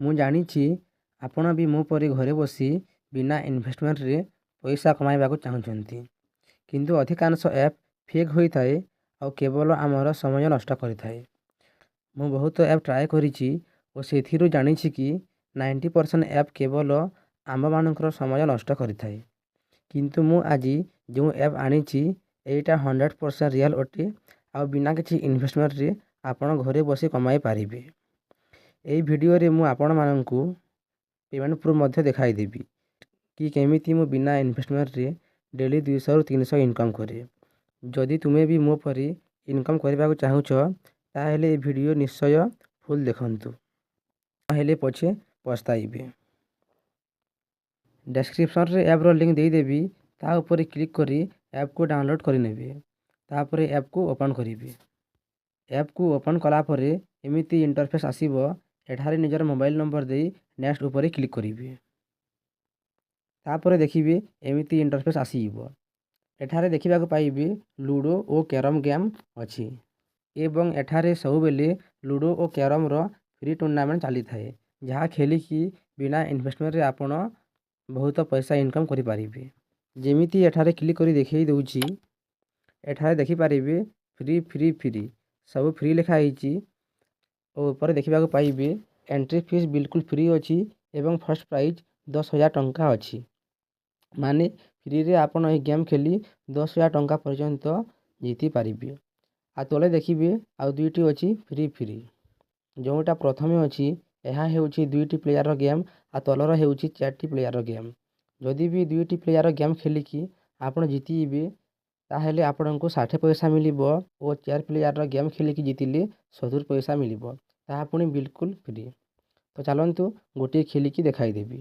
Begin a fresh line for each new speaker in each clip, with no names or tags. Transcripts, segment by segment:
ମୁଁ ଜାଣିଛି, ଆପଣ ବି ମୋ ପରି ଘରେ ବସି ବିନା ଇନଭେଷ୍ଟମେଣ୍ଟରେ ପଇସା କମାଇବାକୁ ଚାହୁଁଛନ୍ତି। କିନ୍ତୁ ଅଧିକାଂଶ ଆପ୍ ଫେକ୍ ହୋଇଥାଏ ଆଉ କେବଳ ଆମର ସମୟ ନଷ୍ଟ କରିଥାଏ। ମୁଁ ବହୁତ ଆପ୍ ଟ୍ରାଏ କରିଛି ଓ ସେଥିରୁ ଜାଣିଛି କି 90% ଆପ୍ କେବଳ ଆମ୍ଭମାନଙ୍କର ସମୟ ନଷ୍ଟ କରିଥାଏ। କିନ୍ତୁ ମୁଁ ଆଜି ଯେଉଁ ଆପ୍ ଆଣିଛି, ଏଇଟା 100% ରିଅଲ୍ ଅଟେ ଆଉ ବିନା କିଛି ଇନଭେଷ୍ଟମେଣ୍ଟରେ ଆପଣ ଘରେ ବସି କମାଇ ପାରିବେ। ଏହି ଭିଡ଼ିଓରେ ମୁଁ ଆପଣମାନଙ୍କୁ ପେମେଣ୍ଟ ପ୍ରୁଫ୍ ମଧ୍ୟ ଦେଖାଇଦେବି କି କେମିତି ମୁଁ ବିନା ଇନଭେଷ୍ଟମେଣ୍ଟରେ ଡେଲି 200ରୁ 300 ଇନକମ୍ କରେ। ଯଦି ତୁମେ ବି ମୋ ପରି ଇନକମ୍ କରିବାକୁ ଚାହୁଁଛ, ତାହେଲେ ଏ ଭିଡ଼ିଓ ନିଶ୍ଚୟ ଫୁଲ୍ ଦେଖନ୍ତୁ, ନହେଲେ ପଛେ ପସ୍ତାଇବେ। ଡେସ୍କ୍ରିପସନ୍ରେ ଆପ୍ର ଲିଙ୍କ୍ ଦେଇଦେବି। ତା ଉପରେ କ୍ଲିକ୍ କରି ଆପ୍କୁ ଡାଉନଲୋଡ଼୍ କରିନେବେ। ତାପରେ ଆପ୍କୁ ଓପନ୍ କରିବେ। ଆପ୍କୁ ଓପନ୍ କଲା ପରେ ଏମିତି ଇଣ୍ଟରଫେସ୍ ଆସିବ। ଏଠାରେ ନିଜର ମୋବାଇଲ୍ ନମ୍ବର ଦେଇ ନେକ୍ସଟ ଉପରେ କ୍ଲିକ୍ କରିବେ। ତାପରେ ଦେଖିବେ, ଏମିତି ଇଣ୍ଟରଫେସ୍ ଆସିଯିବ। ଏଠାରେ ଦେଖିବାକୁ ପାଇବେ, ଲୁଡ଼ୋ ଓ କ୍ୟାରମ୍ ଗେମ୍ ଅଛି ଏବଂ ଏଠାରେ ସବୁବେଳେ ଲୁଡ଼ୋ ଓ କ୍ୟାରମ୍ର ଫ୍ରି ଟୁର୍ଣ୍ଣାମେଣ୍ଟ ଚାଲିଥାଏ, ଯାହା ଖେଳିକି ବିନା ଇନଭେଷ୍ଟମେଣ୍ଟରେ ଆପଣ ବହୁତ ପଇସା ଇନକମ୍ କରିପାରିବେ। ଯେମିତି ଏଠାରେ କ୍ଲିକ୍ କରି ଦେଖାଇ ଦେଉଛି, ଏଠାରେ ଦେଖିପାରିବେ, ଫ୍ରି, ଫ୍ରି, ଫ୍ରି, ସବୁ ଫ୍ରି ଲେଖା ହେଇଛି। ଓ ଉପରେ ଦେଖିବାକୁ ପାଇବେ, ଏଣ୍ଟ୍ରି ଫିସ୍ ବିଲକୁଲ ଫ୍ରି ଅଛି ଏବଂ ଫାର୍ଷ୍ଟ ପ୍ରାଇଜ୍ 10,000 ଟଙ୍କା ଅଛି। ମାନେ ଫ୍ରିରେ ଆପଣ ଏହି ଗେମ୍ ଖେଳି 10,000 ଟଙ୍କା ପର୍ଯ୍ୟନ୍ତ ଜିତିପାରିବେ। ଆଉ ତଳେ ଦେଖିବେ, ଆଉ ଦୁଇଟି ଅଛି ଫ୍ରି ଫ୍ରି। ଯେଉଁଟା ପ୍ରଥମେ ଅଛି, ଏହା ହେଉଛି ଦୁଇଟି ପ୍ଲେୟାରର ଗେମ୍ ଆଉ ତଳର ହେଉଛି ଚାରିଟି ପ୍ଲେୟାରର ଗେମ୍। ଯଦି ବି ଦୁଇଟି ପ୍ଲେୟାର ଗେମ୍ ଖେଳିକି ଆପଣ ଜିତିଯିବେ, ତାହେଲେ ଆପଣଙ୍କୁ 60 ପଇସା ମିଳିବ ଓ ଚାରି ପ୍ଲେୟାରର ଗେମ୍ ଖେଳିକି ଜିତିଲେ 70 ପଇସା ମିଳିବ, ତାହା ପୁଣି ବିଲକୁଲ ଫ୍ରି। ତ ଚାଲନ୍ତୁ, ଗୋଟିଏ ଖେଳିକି ଦେଖାଇଦେବି।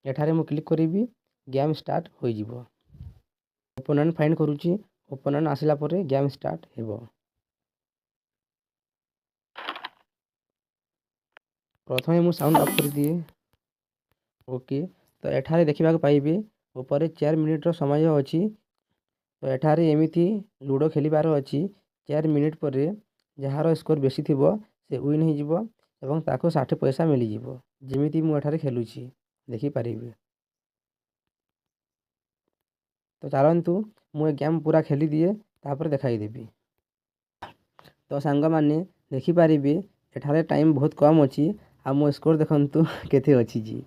ଏଠାରେ ମୁଁ କ୍ଲିକ୍ କରିବି, ଗେମ୍ ଷ୍ଟାର୍ଟ ହୋଇଯିବ। ଓପୋନେଣ୍ଟ ଫାଇଣ୍ଡ କରୁଛି। ଓପୋନେଣ୍ଟ ଆସିଲା ପରେ ଗେମ୍ ଷ୍ଟାର୍ଟ ହେବ। ପ୍ରଥମେ ମୁଁ ସାଉଣ୍ଡ ଅଫ୍ କରିଦିଏ। ଓକେ, ତ ଏଠାରେ ଦେଖିବାକୁ ପାଇବେ, ଉପରେ 4 ମିନିଟ୍ର ସମୟ ଅଛି। ତ ଏଠାରେ ଏମିତି ଲୁଡ଼ୋ ଖେଳିବାର ଅଛି। 4 ମିନିଟ୍ ପରେ ଯାହାର ସ୍କୋର ବେଶୀ ଥିବ, ସେ ୱିନ୍ ହେଇଯିବ ଏବଂ ତାକୁ 60 ପଇସା ମିଳିଯିବ। ଯେମିତି ମୁଁ ଏଠାରେ ଖେଳୁଛି, ଦେଖିପାରିବେ। ତ ଚାଲନ୍ତୁ, ମୁଁ ଏ ଗେମ୍ ପୁରା ଖେଳିଦିଏ, ତାପରେ ଦେଖାଇଦେବି। ତ ସାଙ୍ଗମାନେ, ଦେଖିପାରିବେ, ଏଠାରେ ଟାଇମ୍ ବହୁତ କମ୍ ଅଛି ଆଉ ମୋ ସ୍କୋର ଦେଖନ୍ତୁ କେତେ ଅଛି ଯେ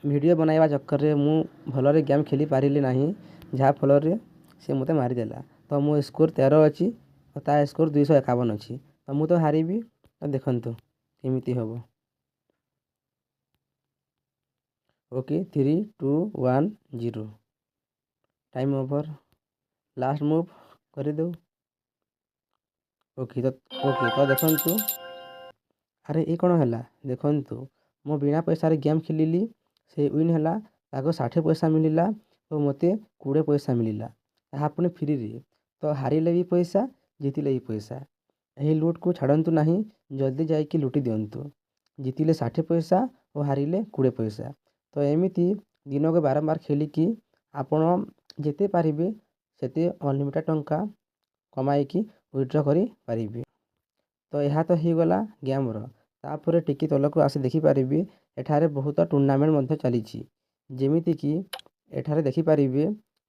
ଭିଡ଼ିଓ ବନାଇବା ଚକ୍କରରେ ମୁଁ ଭଲରେ ଗେମ୍ ଖେଳି ପାରିଲି ନାହିଁ, ଯାହାଫଳରେ ସେ ମୋତେ ମାରିଦେଲା। ତ ମୋ ସ୍କୋର 13 ଅଛି ଓ ତା ସ୍କୋର 251 ଅଛି। ତ ମୁଁ ତ ହାରିବି। ତ ଦେଖନ୍ତୁ କେମିତି ହେବ। Okay, 3, 2, 1, 0, time over. Last move କରିଦେଉ। ଓକେ, ତ ଦେଖନ୍ତୁ। ଆରେ, ଏ କ'ଣ ହେଲା? ଦେଖନ୍ତୁ, ମୁଁ ବିନା ପଇସାରେ ଗେମ୍ ଖେଳିଲି, ସେ ୱିନ୍ ହେଲା, ତାକୁ 60 ପଇସା ମିଳିଲା ଓ ମୋତେ 20 ପଇସା ମିଳିଲା, ତାହା ପୁଣି ଫ୍ରିରେ। ତ ହାରିଲେ ବି ପଇସା, ଜିତିଲେ ବି ପଇସା। ଏହି ଲୁଟ୍କୁ ଛାଡ଼ନ୍ତୁ ନାହିଁ, ଜଲ୍ଦି ଯାଇକି ଲୁଟି ଦିଅନ୍ତୁ। ଜିତିଲେ 60 ପଇସା ଓ ହାରିଲେ 20 ପଇସା। ତ ଏମିତି ଦିନକୁ ବାରମ୍ବାର ଖେଳିକି ଆପଣ ଯେତେ ପାରିବେ ସେତେ ଅନଲିମିଟେଡ଼ ଟଙ୍କା କମାଇକି ୱିଡ୍ର କରିପାରିବେ। ତ ଏହା ତ ହେଇଗଲା ଗେମ୍ର। ତାପରେ ଟିକେ ତଳକୁ ଆସି ଦେଖିପାରିବେ, ଏଠାରେ ବହୁତ ଟୁର୍ଣ୍ଣାମେଣ୍ଟ ମଧ୍ୟ ଚାଲିଛି। ଯେମିତିକି ଏଠାରେ ଦେଖିପାରିବେ,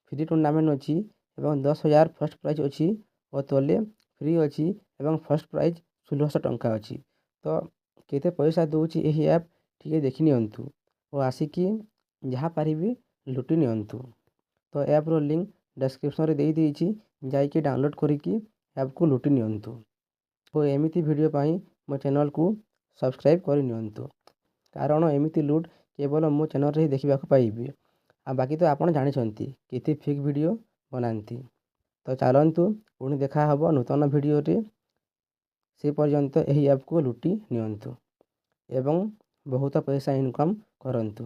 ଫ୍ରି ଟୁର୍ଣ୍ଣାମେଣ୍ଟ ଅଛି ଏବଂ 10,000 ଫାର୍ଷ୍ଟ ପ୍ରାଇଜ୍ ଅଛି ଓ ତଲେ ଫ୍ରି ଅଛି ଏବଂ ଫାର୍ଷ୍ଟ ପ୍ରାଇଜ୍ 1,600 ଟଙ୍କା ଅଛି। ତ କେତେ ପଇସା ଦେଉଛି ଏହି ଆପ୍, ଟିକେ ଦେଖିନିଅନ୍ତୁ ଓ ଆସିକି ଯାହା ପାରିବେ ଲୁଟି ନିଅନ୍ତୁ। ତ ଆପ୍ର ଲିଙ୍କ୍ ଡେସ୍କ୍ରିପସନ୍ରେ ଦେଇଦେଇଛି, ଯାଇକି ଡାଉନଲୋଡ଼୍ କରିକି ଆପ୍କୁ ଲୁଟି ନିଅନ୍ତୁ ଓ ଏମିତି ଭିଡ଼ିଓ ପାଇଁ ମୋ ଚ୍ୟାନେଲ୍କୁ ସବସ୍କ୍ରାଇବ୍ କରିନିଅନ୍ତୁ, କାରଣ ଏମିତି ଲୁଟ୍ କେବଳ ମୋ ଚ୍ୟାନେଲ୍ରେ ହିଁ ଦେଖିବାକୁ ପାଇବେ। ଆଉ ବାକି ତ ଆପଣ ଜାଣିଛନ୍ତି କେତେ ଫେକ୍ ଭିଡ଼ିଓ ବନାନ୍ତି। ତ ଚାଲନ୍ତୁ, ପୁଣି ଦେଖା ହେବ ନୂତନ ଭିଡ଼ିଓରେ। ସେ ପର୍ଯ୍ୟନ୍ତ ଏହି ଆପ୍କୁ ଲୁଟି ନିଅନ୍ତୁ ଏବଂ ବହୁତ ପଇସା ଇନକମ୍ କରନ୍ତୁ।